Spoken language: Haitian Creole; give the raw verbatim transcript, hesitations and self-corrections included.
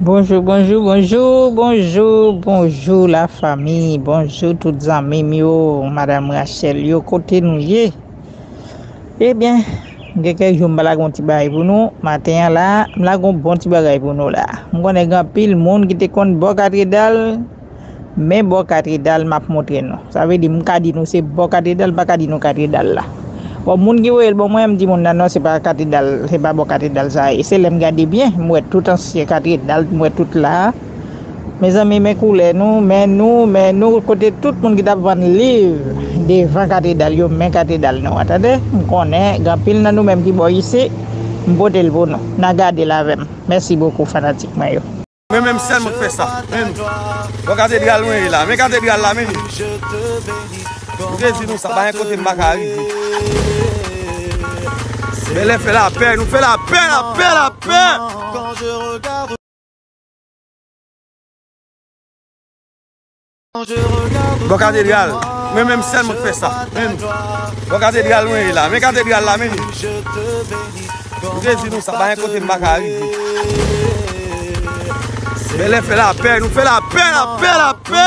Bonjou, bonjou, bonjou, bonjou, bonjou, lafanmi. Bonjou, tout zanmi m yo, Madanm Rachel yo, kote nou ye? Ebyen, gen kèk jou m pa lage yon ti bagay pou nou. Maten an la, m lage yon bon ti bagay pou nou la. M konnen gen anpil moun ki te konn bò katedral, men bò katedral m ap montre nou. Sa vle di, m ka di nou se bò katedral, m pa ka di nou katedral la. Bon, moun ki voye l ban mwen, m di moun nan, non, se pa katedral, se pa bò katedral sa ye. Se lè m gade byen, m wè tout ansyen katedral, m wè tout la. Mezanmi, men koulè nou, men nou, men nou, kote tout moun ki t ap vann liv devan katedral yo, men katedral nou an, tande? M konnen, gen anpil nan nou menm ki bò isi, m pote l pou nou. N a gade l avè m. Mèsi bokou, fanatik mwen yo. Men, men m sèlman k fè sa. Men nou. Bò katedral mwen ye la. Men katedral la, men li. M te di nou sa, pa gen kote m pa ka rive. Bèlè fè lapè, nou fè lapè, lapè, lapè. Bò katedral, mwen menm sèlman k fè sa. Men nou. Bò katedral mwen ye la. Men katedral la, men li. M te di nou sa, pa gen kote m pa ka rive. Bèlè fè lapè, nou fè lapè, lapè, lapè.